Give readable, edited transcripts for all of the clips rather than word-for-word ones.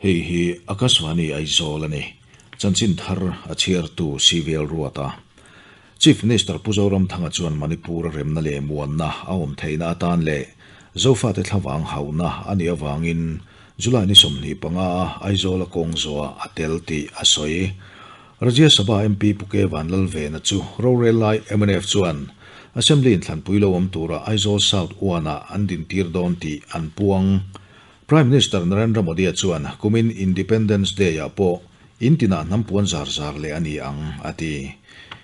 Hei hi Akashvani Aizawl a ni. Chanchin thar a chhiartu CVL Ruata. Chief Minister Pu Zoramthanga chuan Manipur a remna leh muanna a awm theihna atan leh Zofate thlavang hauhna a nih avangin July ni 25 a Aizawl a kawng zawhah a tel tih a sawi. Rajya Sabha MP Pu K Vanlalvena chu rorel lai mnf chuan Assembly inthlanpui lo awm tura Aizawl South One-ah an dintir dawn tih an puang. Prime Minister Narendra Modi-a chuan kumin Independence Day-ah pawh in tinah hnam puan zar zar leh a ni ang, a ti.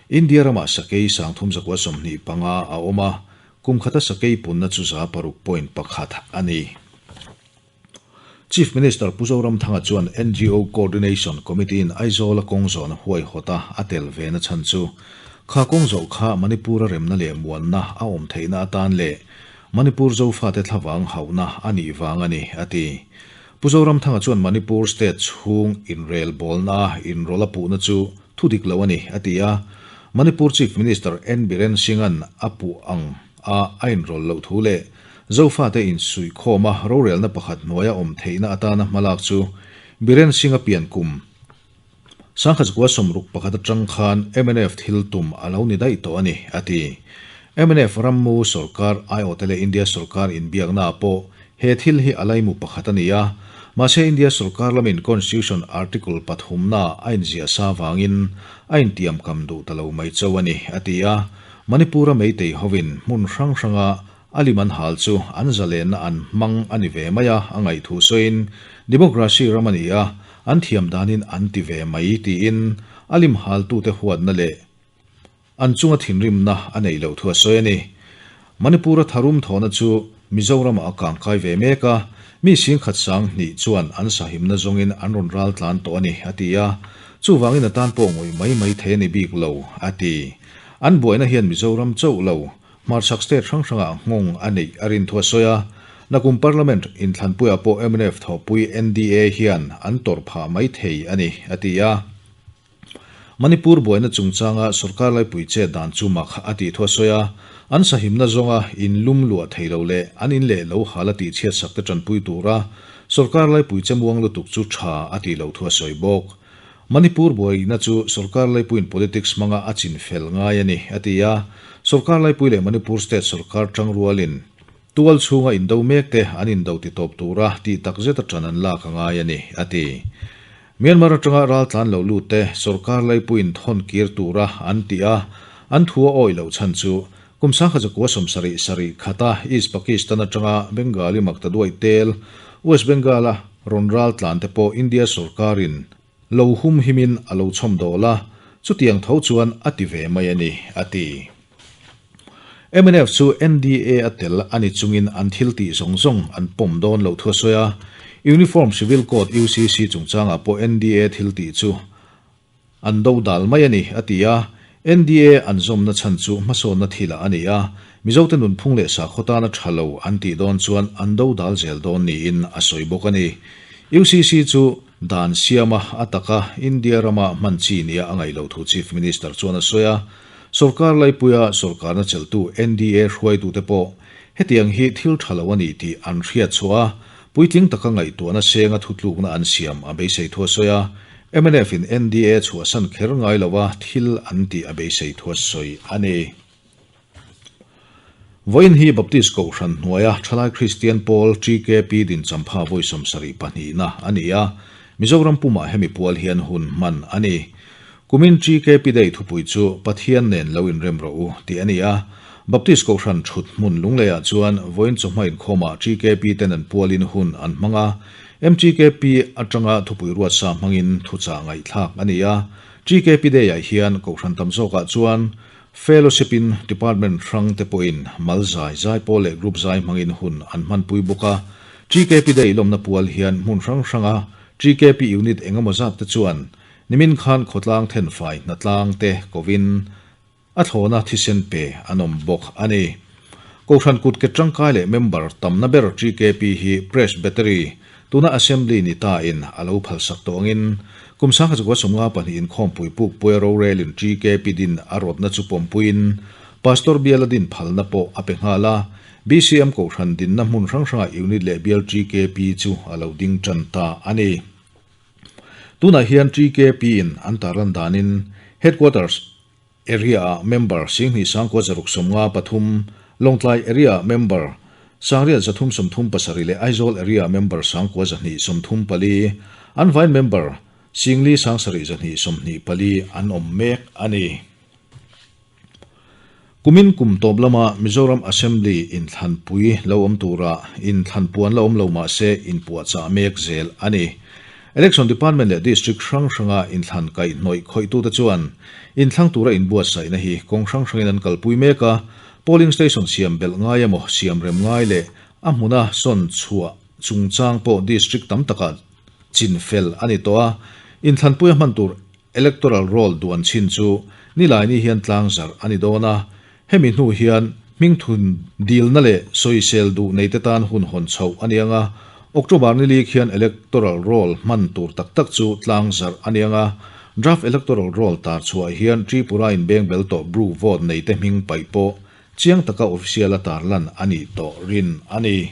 India ramah sakei 3125 a awm a, kum khata sakei punna chu 6.1 a ni. Chief Minister Pu Zoramthanga chuan NGO Coordination Committee-in Aizawl-a kawng zawhna huaihawta a tel ve na chhan chu kha kawng zawh kha Manipur-a remna leh muanna a awm theihna atan leh Manipur Zofate thlavang hauhna a nih vang a ni, a ti. Pu Zoramthanga chuan Manipur state chhung inrelbawlna inrawlh a puhna chu thu dik lo a ni, a ti a. Manipur Chief Minister N Biren Singh-a'n a puh ang a a inrawlh loh thu leh Zofate insuihkhawma rorelna pakhat hnuaia awm theihna atana hmalak chu Biren Singh-a pian kum 1961 atang khan mnf thil tum a lo ni daih tawh a ni, a ti. Mnf rammu sorkar aiawhte leh India sorkar inbiaknaah pawh he thil hi a laimu pakhat a ni a, mahse India sorkar lamin Constitution Article pathumnaah a inziah sa vangin a intiamkam duh ta lo mai chauh a ni, a ti a. Manipur-a Meitei hovin hmun hrang hranga a lim an hal chu an zalenna an hmang a ni ve mai a, a ngaih thu sawiin, Democracy ram a ni a, an thiam danin an ti ve mai tiin a lim haltute huatna leh an chunga thinrimna a neih loh thu a sawi a ni. Manipur-a tharum thawhna chu Mizoramah a kangkai ve mek a, mi singkhat sang hnih chuan an sahimna zawngin an rawn ral tlan tawh a ni, a ti a, chuvangin a tan pawh ngawih mai mai thei a ni bik lo, a ti. An buaina hian Mizoram chauh lo Hmarchhak state hrang hrangah nghawng a neih a rin thu a sawi a, nakum Parliament inthlanpuiah pawh mnf thawhpui NDA hian an tawrh phah mai thei a ni, a ti a. Manipur buaina chungchanga sorkar laipui chet dan chu mak a tih thu a sawi a, an sahimna zawnga in lum luah thei lo leh an in leh lo hal a tihchhiatsak te tanpui tura sorkar laipui che muang lutuk chu tha a tih loh thu a sawi bawk. Manipur buaina chu sorkar laipuiin politics hmanga a chin fel ngai a ni, a ti a. Sorkar laipui leh Manipur state sorkar tangrualin tual chhunga indo mekte an indo ti tawp tura tih tak zeta tan an lak a ngai a ni, a ti. Myanmar atanga raltlan lo lutte sorkar laipuiin thawn kir tura an tih a, an thu a awih loh chhan chu kum 1971 khata East Pakistan atanga Bengali Maktaduai tel West Bengal-a rawn raltlan te pawh India sorkarin lo hum himin a lo chhawm dawl a, chutiang tho chuan a ti ve mai a ni, a ti. Mnf chu NDA a tel a ni chungin an thil tih zawng zawng an pawm dawn loh thu a sawi a, Uniform Civil Code, UCC, chungchangah pawh NDA thil tih chu An do dal mai a ni, a ti a. NDA an zawmna chhan chu hmasawnna thilah a ni a, Mizote nunphung leh sakhaw tana tha lo an tih dawn chuan an do dal zel dawn niin a sawi bawk a ni. UCC chu dan siama a taka India rama hman chi nia a ngaih loh thu Chief Minister chuan a sawi a. Sorkar laipuia sorkarna chelhtu NDA hruaitute pawh hetiang hi thil tha lo a ni tih an hriat chhuah a, Puitling taka ngaihtuahna senga thutlukna an siam a beisei thu a sawi a, mnf in NDA chhuahsan kher ngai lova thil an tih a beisei thu a sawi a ni. Vawiin hi Baptist Kohhran hnuaia Thalai Kristian Pawl, TKP, din champha vawi 72 na a ni a, Mizoram pumah hemi pual hian hun hman a ni. Kumin TKP Day thupui chu Pathian nen lo inrem rawh u tih a ni a. Baptist Kohhran thut hmun Lungleiah chuan vawiin chawhma inkhawmah TKP ten an pualin hun an hmang a. MTKP atanga thupui ruatsa hmangin thuchah ngaihthlak a ni a. TKP Day-ah hian Kohhran tam zawkah chuan Fellowship in Department hrang te pawhin mal zai, zaipawl leh group zai hmangin hun an hmanpui bawk a. TKP Day lawmna pual hian hmun hrang hranga TKP unit engemaw zat te chuan Nimin khan khawtlang thenfai hnatlang te kovin a thlawna thisen pe an awm bawk a ni. Kohhran kut ke tangkai leh member tamna ber TKP hi Presbytery, tuna Assembly ni ta in a lo phalsak tawh angin kum 1952 inkhawmpui pukpuia rorelin TKP din a rawtna chu pawmpuiin Pastor biala din phalna pawh a pe nghal a, BCM Kohhran dinna hmun hrang hrangah unit leh bial TKP chu a lo ding tan ta a ni. Tunah hian TKP in an tarlan danin Headquarters Area-ah member 10,000 653, Lawngtlai Area-ah member 8,337 leh Aizawl Area-ah member 9,234, an vaiin member 4,724 an awm mek a ni. Kumin kum tawp lama Mizoram Assembly inthlanpui lo awm tura inthlanpuan la awm lo mah se inpuahchah mek zel a ni. Election Department leh District hrang hranga inthlan kaihhnawih khawihtute chuan inthlang tura inbuatsaihna hi kawng hrang hrangin an kalpui mek a, polling station siam belh ngai emaw siam rem ngai leh a hmuna sawn chhuah chungchang pawh District tam takah chin fel a ni tawh a, inthlanpuia hman tur Electoral Roll duan chin chu Nilaini hian tlangzarh a ni dawn a, hemi hnu hian hmingthun dilna leh sawisel duh neite tan hun hawn chhoh a ni ang a, October ni li khian Electoral Roll hman tur tak tak chu tlangzarh a ni ang a, Draft Electoral Roll tar chhuah hian Tripura in beng bel tawh Bru vote neite hming paih pawh chiang taka official a tarlan a nih tawh rin a ni.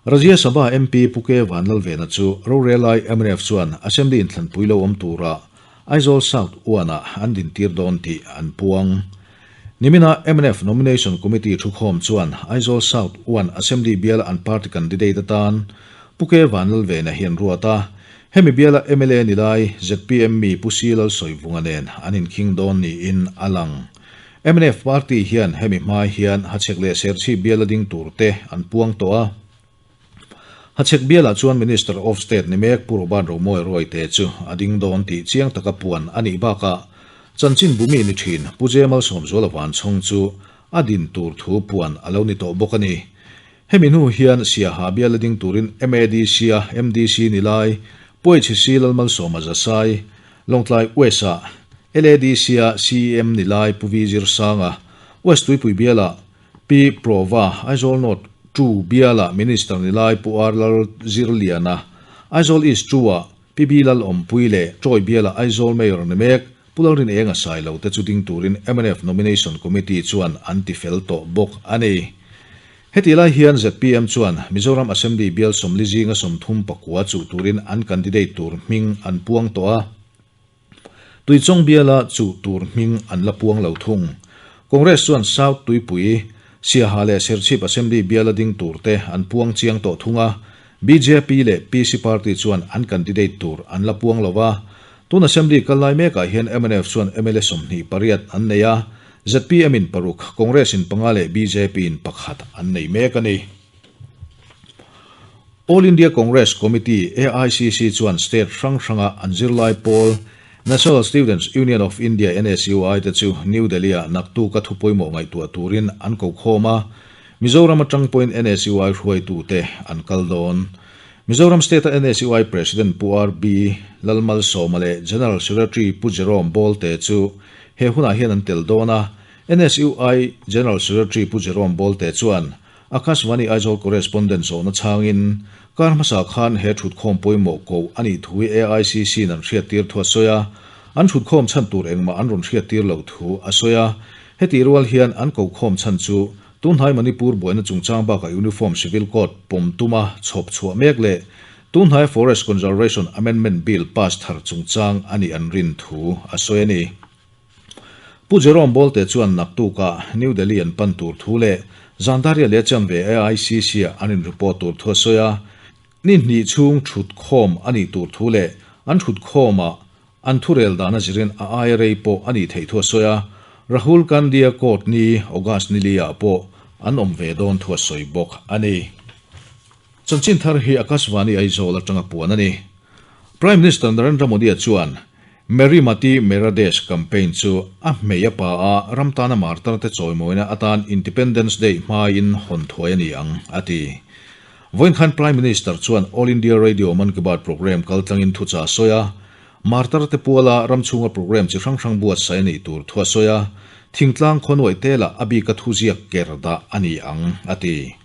Rajya Sabha MP Pu K Vanlalvena chu rorelai mnf chuan Assembly inthlanpui lo awm tura Aizawl South Uanah an dintir dawn tih an puang. Nimina mnf Nomination Committee thukhawm chuan Aizawl South Uan Assembly biala an party candidate atan Pu K Vanlalvena hi an ruat a, hemi biala mla ni lai zpm mi Pu C Lalsawivunga nen an inkhing dawn niin a lang. Mnf party hian hemi hma hian Hachhek leh Serchhip biala ding tur te an puang tawh a. Hachhek bialah chuan Minister of State ni mek Pu Robert Romawi Ruaite chu a ding dawn tih chiang taka puan a nih bakah chanchin bumi ni thin Pu J Malsawmzuala Vanchhawng chu a din tur thu puan a lo ni tawh bawk a ni. Hemi hnu hian Siaha biala ding turin MADC-a MDC ni lai Pu HC Lalmalsawma Zasai, Lawngtlai West-ah LADC-a CEM ni lai Pu Vi Zirsanga, West Tuipui bialah Pi Prova, Aizawl North ii bialah Minister ni lai Pu R Lal Zirliana, Aizawl East ii-ah Pi B Lal Awmpui leh Troy bialah Aizawl Mayor ni mek Pu Lalrin Enga Sailo te chu ding turin mnf Nomination Committee chuan an ti fel tawh bawk a ni. Hetih lai hian zpm chuan Mizoram Assembly bial 40 zinga 34 chuh turin an candidate tur hming an puang tawh a, Tuichawng biala chuh tur hming an la puang lo thung. Congress chuan South Tuipui, Siaha leh Serchhip Assembly biala ding tur te an puang chiang tawh thung a, bjp leh PC party chuan an candidate tur an la puang lo va. Tun Assembly kal lai mekah hian mnf chuan mla 28 an nei a, zpm in paruk, Congress in panga leh bjp in pakhat an nei mek a ni. All India Congress Committee, AICC, chuan state hrang hranga an zirlai pawl National Students Union of India, NSUI, te chu New Delhi-ah naktuka thu pawimawh ngaihtuah turin an ko khawm a, Mizoram atang pawhin NSUI hruaitute an kal dawn. Mizoram State-a NSUI President Pu RB Lalmalsawma leh General Secretary Pu Jerome Bawlte chu he hunah hian an tel dawn a, NSUI General Secretary Pu Jerome Bawlte chuan Akashvani Aizawl Correspondent zawhna chhangin, kar hmasa khan he thutkhawm pawimawh koh a nih thu hi AICC-in an hriattir thu a sawi a, an thutkhawm chhan tur engmah an rawn hriattir loh thu a sawi a. Hetih rual hian an kokhawm chhan chu tunhnai Manipur buaina chungchang bakah Uniform Civil Code pawm tuma chhawp chhuah mek leh tunhnai Forest Conservation Amendment Bill pass thar chungchang a nih an rin thu a sawi a ni. Pu Jerome Bolte chuan naktukah New Delhi an pan tur thu leh Zandaria leh chanve AICC-ah an in-report tur thu a sawi a, ni hnih chhung thutkhawm a nih tur thu leh an thutkhawmah an thurel dan a zirin a aia rei pawh a nih theih thu a sawi a, Rahul Gandhi-a court ni August ni li-ah pawh an awm ve dawn thu a sawi bawk a ni. Chanchin thar hi Akashvani Aizawl atanga puan a ni. Prime Minister Narendra Modi-a chuan Meri Mati Mera Desh campaign chu a hmei a pa a, ram tana martar te chawimawina atan Independence Day hmain hawn thuai a ni ang, a ti. Vawiin khan Prime Minister chuan All India Radio Mann Ki Baat programme kaltlangin thuchah a sawi a, martar te puala ram chhunga programme chi hrang hrang buatsaih a nih tur thu a sawi a, thingtlang khawnawih te lah a bika thuziak ker dah a ni ang, a ti.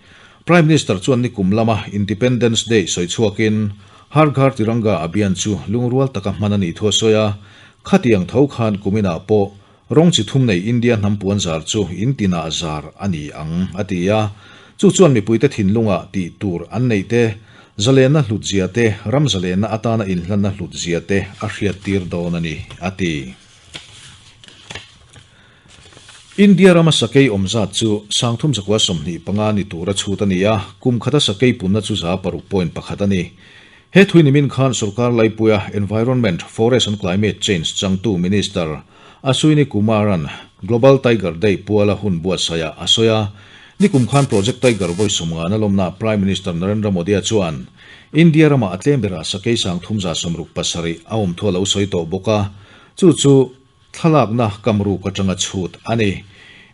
Prime Minister chuan nikum lama Independence Day sawi chhuakin Har Ghar Tiranga Abhiyan chu lungrual taka hman a nih thu a sawi a, khatiang tho khan kuminah pawh rawng chi thum nei India hnam puan zar chu in tinah zar a ni ang, a ti a. Chu chuan mipuite thinlungah tih tur an neih te, Zalenna hlutzia te, ram zalenna atana inhlanna hlutzia te a hriattir dawn a ni, a ti. India rama sakei awm zat chu 3,325 ni tura chhut a ni a, kum khata sakei punna chu 6.1 a ni. He thui nimin khan sorkar laipuia Environment, Forest and Climate Change changtu Minister Ashwini Kumar-a'n Global Tiger Day puala hun buatsaihah a sawi a. Nikum khan Project Tiger vawi sawmngana lawmna Prime Minister Narendra Modi-a chuan India ramah a tlem berah sakei 367 a awm thu a lo sawi tawh bawk a, chu chu thlalakna kamruk atanga chhut a ni.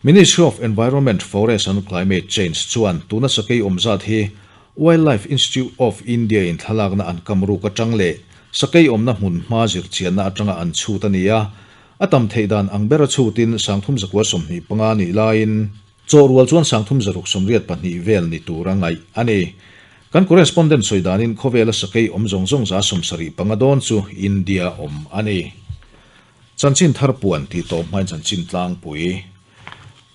Ministry of Environment, Forest and Climate Change chuan tuna sakei awm zat hi Wildlife Institute of India-in thlalakna an kamruk atang leh sakei awmna hmun hma zirchianna atanga an chhut a ni a. A tam theih dan ang bera chhutin 3,325 nih laiin chawhrual chuan 3,682 vel ni tura ngaih a ni. Kan correspondent sawi danin khawvela sakei awm zawng zawng 75 dawn chu India awm a ni. Chanchin thar puan tih tawp hmain chanchin tlangpui.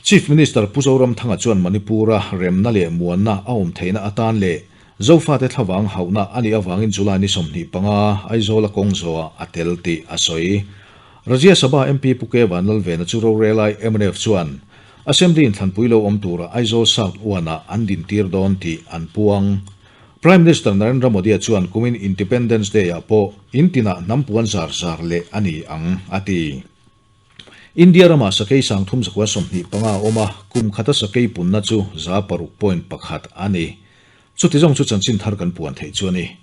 Chief Minister Pu Zoramthanga chuan Manipur-a remna leh muanna a awm theihna atan leh Zofate thlavang hauhna a nih avangin July ni 25 Aizawl-a kawng zawhah a tel tih a sawi. Rajya Sabha MP Pu K Vanlalvena chu rorelai mnf chuan Assembly inthlanpui lo awm tura Aizawl South One-ah an dintir dawn tih an puang. Prime Minister Narendra Modi-a chuan kumin Independence Day-ah pawh in tinah hnam puan zar zar leh a ni ang, a ti. India ramah sakei 3,325 a awm a, kum khata sakei punna chu 6.1 a ni. Chuti zawng chu chanchin thar kan puan theih chu a ni.